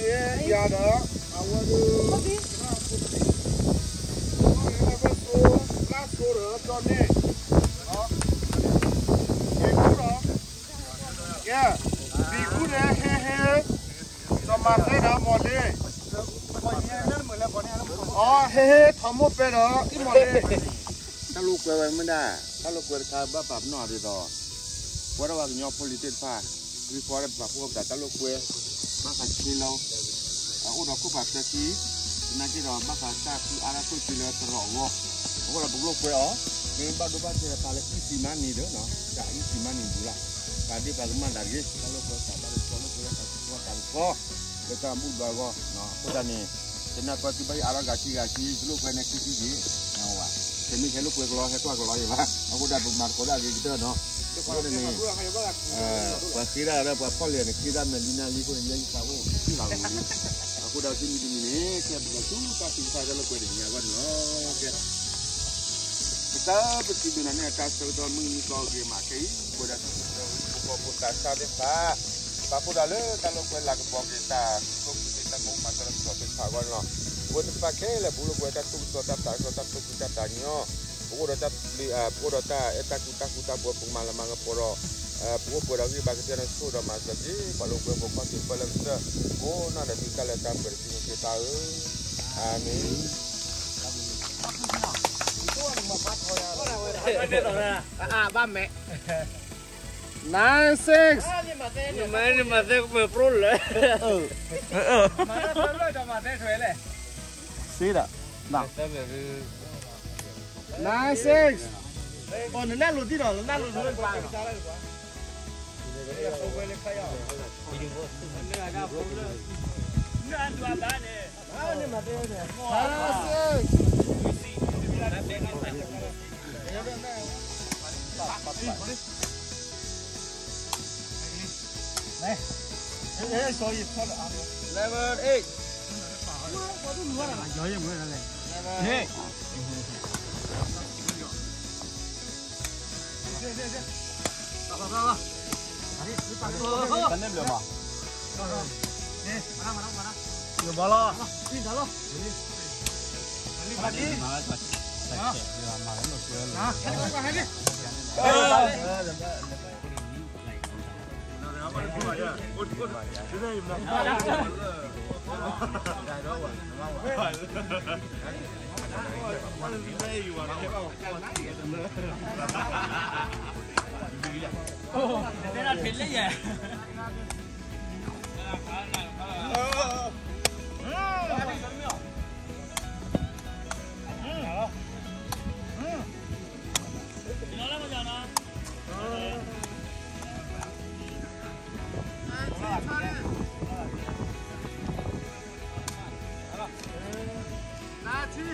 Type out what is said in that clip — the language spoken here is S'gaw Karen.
ယၤဒီး အဝဲဒၣ် ကနၣ်ဖိတံၢ် ဘၣ်ဆိ လါဆိဒီး ကၠီန့ၣ် ကဲ ဘံၣ်ဃူဒီး ဟဲဟဲ စီၤမၤသဲဒီး မီၢ်လ့ အီ ဟဲဟဲ ထီၣ်မိၢ်ပဲဒီး အံၣ်မီၢ်လ့ တၢ်လိာ်ကွဲဝဲမ့ၢ်ဒၣ် တၢ်လိာ်ကွဲတခါ ဘၣ်ပာ်ပနီၣ်ဒ်သိး ပဝဲဒၣ်ပှၤကညီဖိလံၤသ့ၣ်တဖၣ် ဂံၢ်ဃီဒီးပပာ်ဖှိၣ်ပသးတၢ်လိာ်ကွဲ ဘၣ်ဃးဆ့လီၤ အအိၣ်ဒီးခိၣ်ဖးသၢဆံ သနာ်က့ဒီးဘၣ်ဃးတၢ်သူအါတၢ်သိၣ်က့ၤလၢသရိာ်အဂီၢ် အဃိဒီးပကလိာ်ကွဲအီၤ မ့ၢ်ဘၣ်ဒိဘၣ်ထံးဒီးပာ်လၢ easy money ဒီး တၢ် easy money ဘူးလီၤ ပာ်ဒ့ၣ်ပာ်ကမၣ်တၢ်တဂ့ၤ တၢ်လိာ်ကွဲသးဘၣ်လၢသရိာ်လိာ်ကွဲတၢ်သူၣ်က့ၤသးက့ၤ လၢတၢ်ဘူၣ်ဘၣ်ဂီၢ် အဃိသတးန့ၣ် တနၢ်ပၢၢ်သုဘၣ်ဟ့ၣ်အါထီၣ်ဂၤခံဂၤခံ သုလိာ်ကွဲန့ၣ်ခံဆံယံၤ တမ့ၢ်ဟဲလိာ်ကွဲကလီ ဟဲကွၢ်ကလီယံၤဘၣ် အဃိသတးပမၤသကိးဒၣ်ဂ့ၤကတၢၢ်နီၤ အဃိန့ၣ်န့ၣ် ပှၤဃ့ဒၣ်လၢပှၤဖီၣ်လဲၣ်န့ၣ် ဃ့ဒၣ်မဲာ်လံနၢ်လံအဃိန့ၣ် ယဲယသးအိၣ်ထံၣ်လီၤဝံၤလံ အဃိဒီးသုမံၤတမံၤန့ၣ် ကဲပကသူတၢ်သံတၢ်လၢကွဲးတနံၤအဂီၢ်န့ၣ်လီၤ ကဲ ပတၢ်ပစံးဘျုးနၤန့ၣ် တၢ်ဆၢကတီၢ်မုၢ်နံၤကီၢ်ဂ့ၤမးခဲအံၤ ပဝဲဒၣ်သုးခိၣ်ဖိသးစၢ်သ့ၣ်တဖၣ် ပာ်ဖှိၣ်ဒၣ်လၢတၢ်လိာ်ကွဲလၤကပီၤက့ၤတၢ် သူၣ်ခုသ့ၣ်တၢ်ကမူၣ်မၤကရၢကရိသ့ၣ်တဖၣ်အဂီၢ်န့ၣ်လီၤ. ပဝဲသ့ၣ်တဖၣ်ခဲလၢာ် ပလိာ်ကွဲတၢ်သူၣ်ကစီၣ်တၢ်သးကစီၣ် တၢ်သူၣ်ဖှံတၢ်သးညီ ပအိၣ်ဒီးတၢ်ပျံၤ ပအိၣ်ဒီးတၢ်အဲၣ်တၢ်ကွံတၢ်ဃူတၢ်ဖိး ပကမၤလၤမၤကပီၤဒီး ပအိၣ်ပှဲၤဒီးဂံၢ်ဘါကစၢၢ်န့ၣ် ဆိၣ်ဒီးမၤစၢၤက့ၤ ပှၤလိာ်ကွဲဖိခွါသ့ၣ်တဖၣ်လၢကစၢၢ် ကိးနီၢ်ဒဲးတုၤတၢ်လၢတၢ်ပှဲၤတစုန့ၣ်သ့ၣ်တဖၣ်ဧၢ, အၤမ့ၣ်. ဘၣ်မဲာ် nine six မၤသဲကပၢၤပြိလၢ စ့ဒၣ် nine six နနၢ်လိၤသံဒီး နနၢ်လိၤလိၤပၢ် nine six